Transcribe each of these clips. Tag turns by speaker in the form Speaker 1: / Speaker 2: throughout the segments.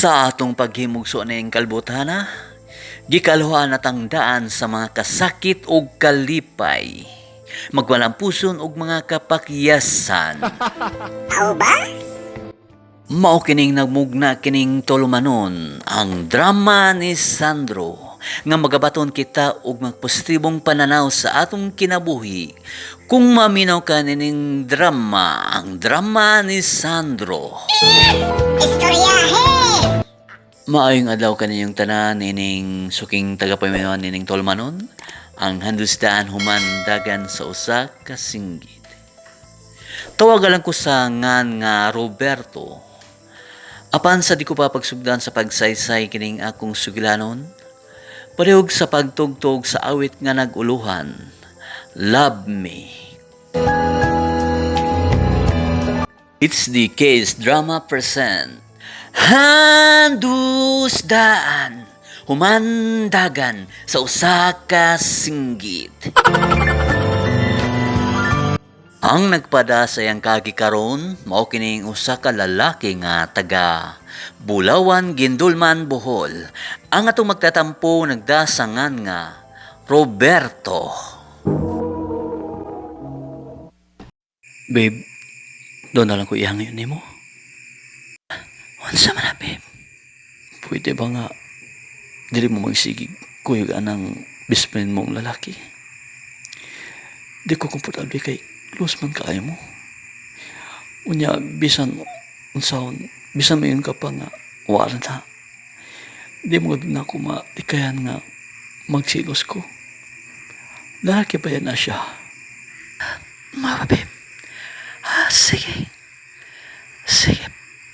Speaker 1: Sa atong paghimugso ning kalbutana, gikaluhan natang daan sa mga kasakit ug kalipay. Magwalampuson og mga kapakyasan.
Speaker 2: Aw ba?
Speaker 1: Mao kining nagmugna kining tulumanon ang drama ni Sandro nga magabaton kita og magpositibong pananaw sa atong kinabuhi kung maminaw ka nining drama, ang drama ni Sandro.
Speaker 2: Istoryahe!
Speaker 1: Maayong adlaw kaninyong tanan ining suking tagapaminawan nining tulumanon ang handusdaan humandagan sa usa ka singgit. Tawagan lang ko sa ngan nga Roberto. Apan sa di ko pa pagsugdan sa pagsaysay kining akong sugilanon, parehog sa pagtugtog sa awit nga naguluhan, Love Me. It's the Case Drama Present. Handusdaan, humandagan sa usa ka singgit. Ang nagpada sa iyang kagi karon mao kining usa ka lalaki nga taga Bulawan, Gindulman, Bohol. Ang atong magtatampo nagdasangan nga Roberto. Babe, doon na lang ko iya ngayon nimo. Unsa man na, babe? Pwede ba nga dili mo magsigig kuyog anang best friend mong lalaki? Di ko komportable kay close man kaayo mo. Unya, bisan unsaon, bisan mayon ka pa nga wala na. Di mo na ako matikayan nga magsilos ko. Lalaki pa yan na siya.
Speaker 3: Mga babe. Ah, sige. Sige.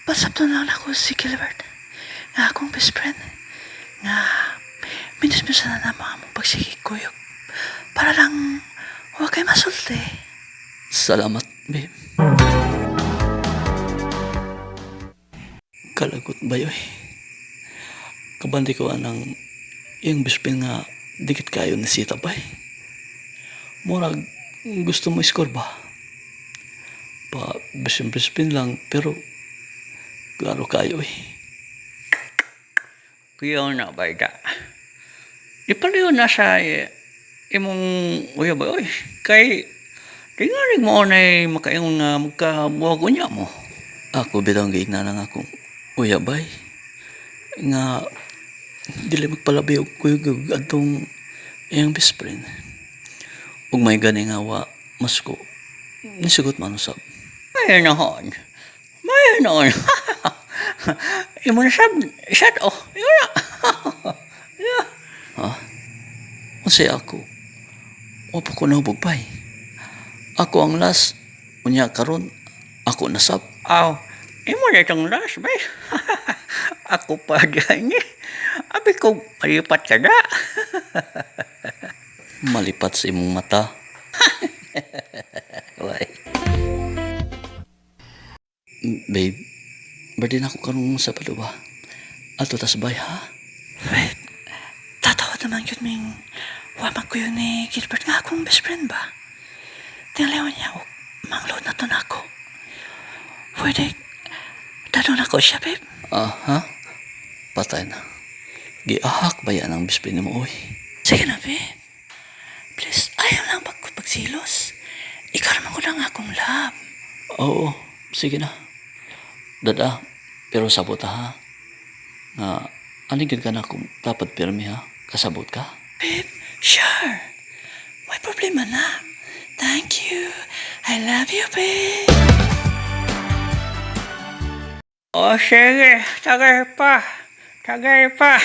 Speaker 3: Pasabto na lang ako si Gilbert. Nga akong best friend. Nga, minus-minusan na na mga mong pagsigig-kuyog. Para lang, huwag kayo masulti.
Speaker 1: Salamat, babe. Kalagot ba yun? Kabandi ko anang iyang best friend nga dikit kayo ni Sita bay. Murag gusto mo score ba? Pa best friend lang pero klaro kayo eh.
Speaker 4: Kuya na ba da? Di pala yun nasa eh, imong uya ba oy kay tingalig mo na makaingon nga magkabuwag unya mo.
Speaker 1: Ako bitaw ang giigna lang akong uya bay nga dili magpalabi og kuyog og adtong iyang best friend. Ug may gani nga wa mas ko nisugot man usab.
Speaker 4: May noon. May noon. Imo na sab shot oh. Yun na. Yeah.
Speaker 1: Ha? Unsay ako? Wa pa ko nahubog bay. Ako ang last unya karon ako nasab.
Speaker 4: Aw, imo na itong last bay. Ako pa gani. Abi ko malipat ka na.
Speaker 1: Malipat sa imong mata. Why? Babe, birthday na ako karong sa ba? Ato tas bay ha?
Speaker 3: Wait, tatawa naman yun ming wamag ko yun ni Gilbert nga akong best friend ba? Tinalawan niya, oh, mangload na to na ako. Pwede, tanong na ko siya, babe.
Speaker 1: Ah, ha? Patay na. Giahak ba yan ang best friend mo, oy?
Speaker 3: Sige na, babe. Please, ayaw lang pagsilos. Ikaw naman ko lang akong love.
Speaker 1: Oo, sige na. Dada, pero sabot ha. Nga, anigid ka na kung dapat pirmi ha? Kasabot ka?
Speaker 3: Babe, sure. May problema na. Thank you. I love you, babe.
Speaker 4: O sige, tagay pa. Tagay pa.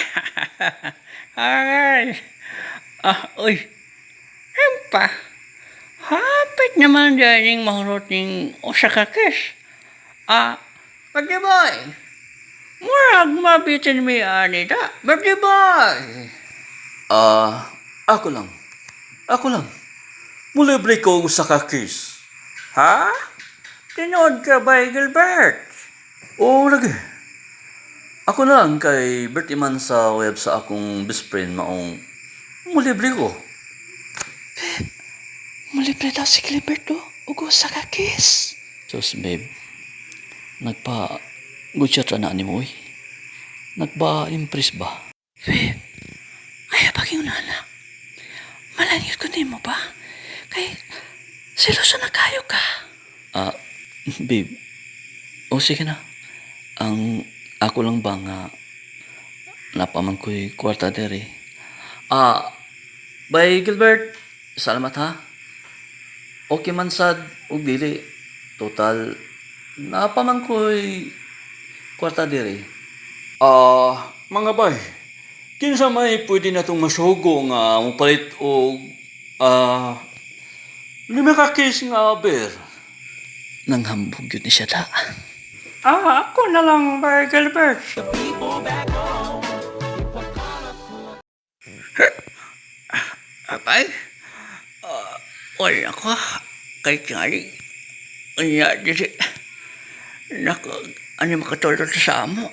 Speaker 4: Tagay. Ah, uy. Empa. Hapit naman dahil mahurot ning usa ka kiss. Ah, birthday boy. Murag mabitin mi ani ta. Birthday boy.
Speaker 1: Ah, ako lang. Ako lang. Mulibre ko sa kakis.
Speaker 4: Ha? Tinood ka ba, Gilbert?
Speaker 1: Oo, lagi. Ako na lang kay Bertie man sa web sa akong best friend maong mulibre ko.
Speaker 3: Mulibre daw si Gilbert, oh. Ugo sa kakis.
Speaker 1: Sus, babe. Nagpa good shot na ni mo, oy. Nagba-impress ba?
Speaker 3: Babe, ayaw pag na. Malangit ko nimo ba? Kay, seloso na kayo ka.
Speaker 1: Ah, babe. O sige na. Ang ako lang ba nga napaman ko'y kwarta dere. Ah, bye Gilbert. Salamat ha. Okay man sad ug dili. Total napaman ko'y kwarta dere. Ah, mga bay. Kinsa may pwede na tong masugo nga mopalit og 5 ka case nga beer. Nanghambog yun ni siya da.
Speaker 4: Ah, ako na lang ba, Gilbert? Abay, wala ko. Kay tingali. Unya, dili. Nako, ano makatulog sa amo?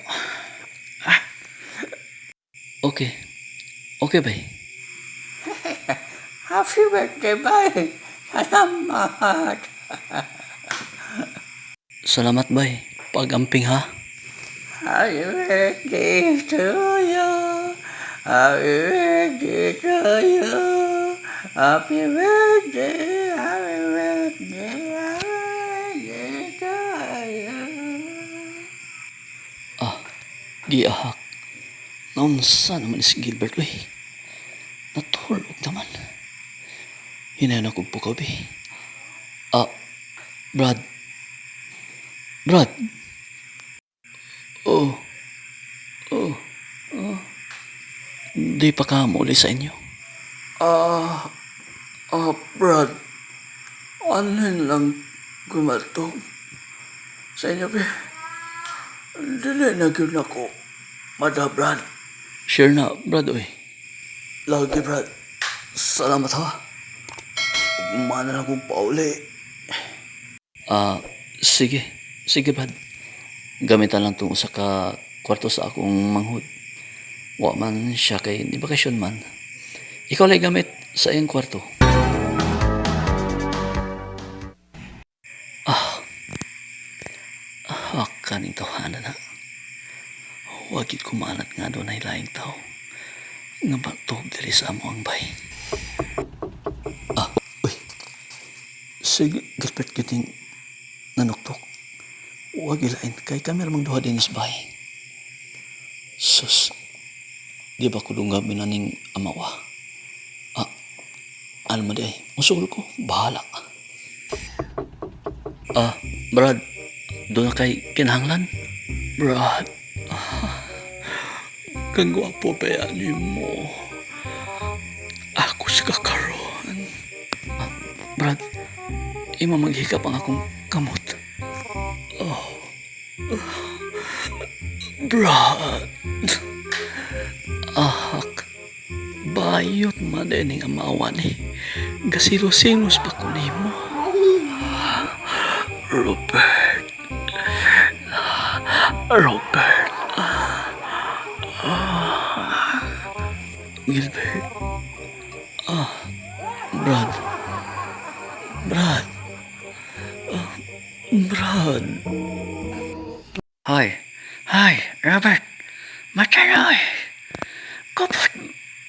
Speaker 1: Okay. Okay, bay.
Speaker 4: Happy birthday, bay. Salamat.
Speaker 1: Salamat, bay. Pag-amping ha.
Speaker 4: Happy birthday to you. Happy birthday to you. Happy birthday, happy birthday, happy birthday to you.
Speaker 1: Ah, giahak. Naunsa naman si Gilbert, uy. Natulog naman. Hinayon akong pukaw, bay. Ah, Brad. Brad. Oh. Oh. Oh. Di pa ka muli sa inyo. Ah, Brad. Anin lang gumatong sa inyo, be. Dili na gyud nako. Mada, Brad. Sure na, Brad, oy. Lagi, Brad. Salamat, ha. Umana na kong pauli. Ah, sige. Sige, Brad. Gamitan lang tong usa ka kwarto sa akong manghud. Wa man siya kay di bakasyon man. Ikaw lang gamit sa iyang kwarto. Ah. Ah, kaning tawhana na. Wagit kumanat nga doon ay laing tao. Nga matog diri sa amo ang bay. Ah, uy. Sige, Gilbert kiting nanuktok. Huwag ilain kay kami ramang duha din sa bahay. Sus, di ba ko dunga binaning amawa? Ah, ano mo di ay, musul ko, bahala. Ah, Brad, doon na kay kinahanglan? Brad, ah, kang gwapo ba yan mo? Ako sa kakaroon. Ah, Brad, ima maghikap ang akong kamot. Oh. Brad. Ahak. Bayot man din ang amawa ni. Gasilos-silos pa ko nimo. Robert. Robert. Gilbert. Ah, Brad. Brad. Ah, Brad.
Speaker 4: Hoy, hoy, Robert. Matanoy. Kupot,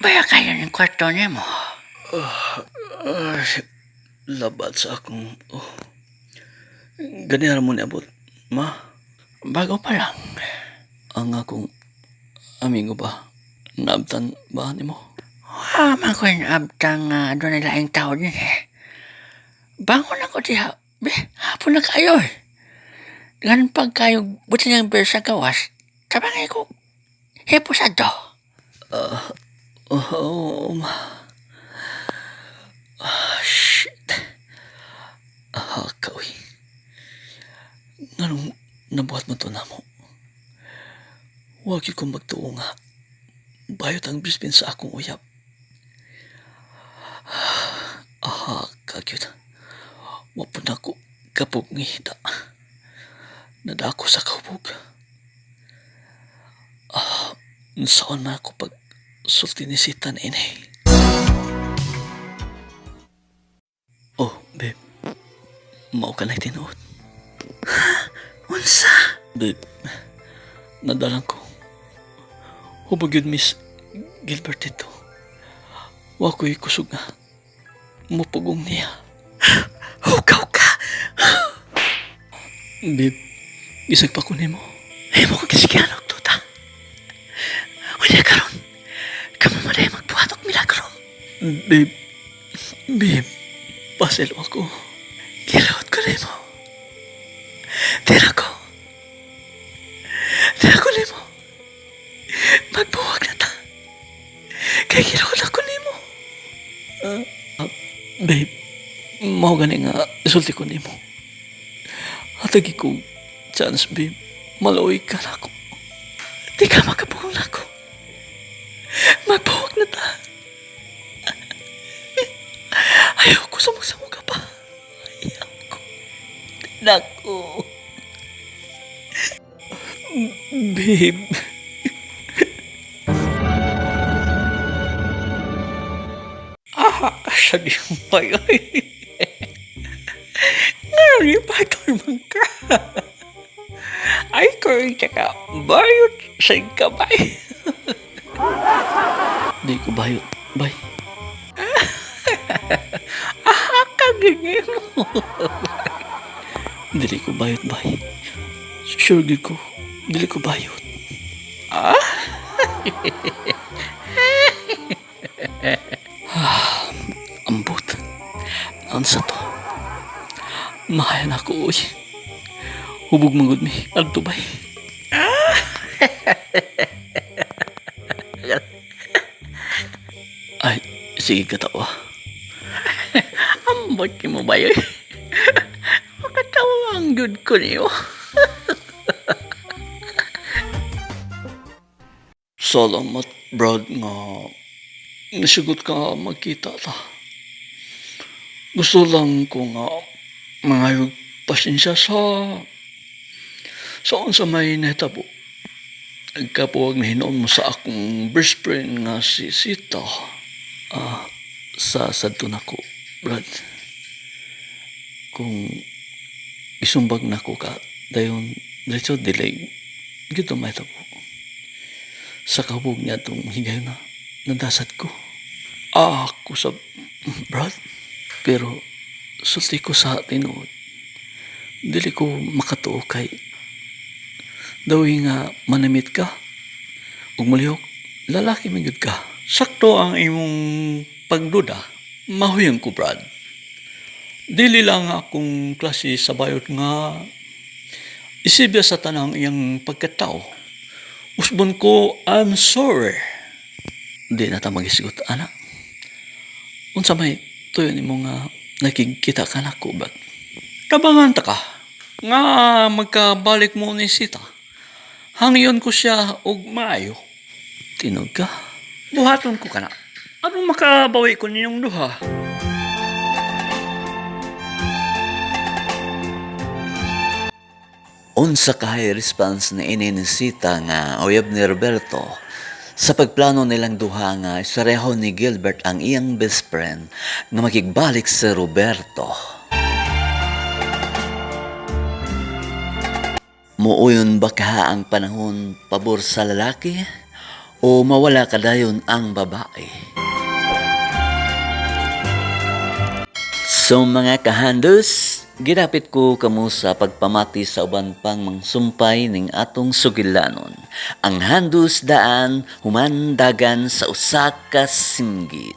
Speaker 4: baya kayo ng kwarto nimo.
Speaker 1: Ay, labat sa akong... Oh. Ganyan mo niabot. Ma,
Speaker 4: Bago pa lang.
Speaker 1: ang akong amigo ba? Naabtan ba nimo?
Speaker 4: Wa man ko yung abtang doon nila ang tao din eh. Bangon ako diha. Be, hapon na kayo eh. Ganun pag kayo, buti niyang beer sa gawas, tabangay ko, hipos ato.
Speaker 1: Oh, ma. Ah, shit. Ah, kawi. Nganong nabuhat mo to na mo? Huwag yun kong magtuo nga. Bayot ang Brisbane sa akong uyab. Ah, kagyud. Wapun ako kapog ngihita. Nadako sa kabog. Ah, saan man ako pag sulti ni Sitan ini. Oh, babe. Mao ka na tinuod.
Speaker 3: Unsa?
Speaker 1: Babe, nadalang ko.
Speaker 3: Hubog yun, Miss Gilbert dito. Wa ko'y kusog nga. Mupugong niya. Hugaw ka! Babe, gisag pa ko nimo. Ay mo ko gisigyan og tuta. Unya karon, kamo man ay magbuhat og milagro. Babe, babe, paselo ako. Gilaot ko nimo. Tira ko. Tira ko nimo. Magbuwag na ta. Kay gilaot ako nimo. Babe, mao gani nga isulti ko nimo. Hatagi ko chance, babe. Maluoy ka na ako. Di ka makabuong na ako. Magbuwag na ta. Ayaw ko sumag-samog ka pa. Ayaw ko. Nako. Babe.
Speaker 4: Aha, sa di mo oy. Ngayon, ipatol man ka. Ay, ko ka, bayot sa kabay.
Speaker 3: Di ko bayot. Bay.
Speaker 4: Aha, kaganyan mo.
Speaker 3: Dili ko bayot, bay. Sure gyud ko. Dili ko bayot. Ah? Ambot. Naunsa to? Mahaya na ako, uy. Hubog man gud mi. Adto, bay. Ay, sige katawa.
Speaker 4: Ambot mo ba yun? Makatawa ang good ko niyo.
Speaker 3: Salamat, Brad, nga nasugot ka magkita ta. Gusto lang ko nga mangayog pasensya sa unsa may nahitabo. Nagkapuwag na hinoon mo sa akong best friend nga si Sita. Ah, sa sadto nako, Brad. Kung isumbag nako ka, dayon diretso delay, gito mahitabo. Sa kabog niya itong higayon na nadasad ko. Ah, ako sa Brad. Pero sulti ko sa tinuod. Dili ko makatuo kay dawi nga manamit ka. Ug mulihok, lalaki man gyud ka.
Speaker 4: Sakto ang imong pagduda.
Speaker 3: Mahuyan ko, Brad. Dili lang akong klase sa bayot nga isibya sa tanang iyang pagkatao. Usbon ko, I'm sorry. Di na ta magisgot, ana. Unsa may tuyo nimo nga nakikita ka nako, Brad?
Speaker 4: Tabangan ta ka. Nga magkabalik mo ni Sita. Hangyon ko siya og maayo.
Speaker 3: Tinog ka?
Speaker 4: Buhaton ko kana. Anong makabawi ko ninyong duha?
Speaker 1: Unsa kahay response ni ini ni Sita nga uyab ni Roberto sa pagplano nilang duha nga isareho ni Gilbert ang iyang best friend nga makigbalik si Roberto. Muuyon ba kaha ang panahon pabor sa lalaki o mawala kadayon ang babae? So mga kahandus, gidapit ko kamo sa pagpamati sa uban pang mangsumpay ning atong sugilanon. Ang handus daan humandagan sa usa ka singgit.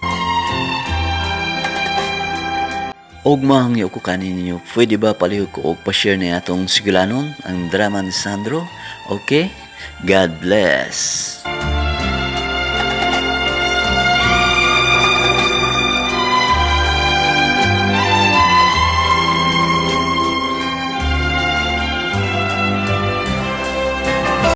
Speaker 1: Og mahangyo ko kaninyo, pwede ba palihog ko og pa-share ni atong sugilanon ang drama ni Sandro? Okay? God bless.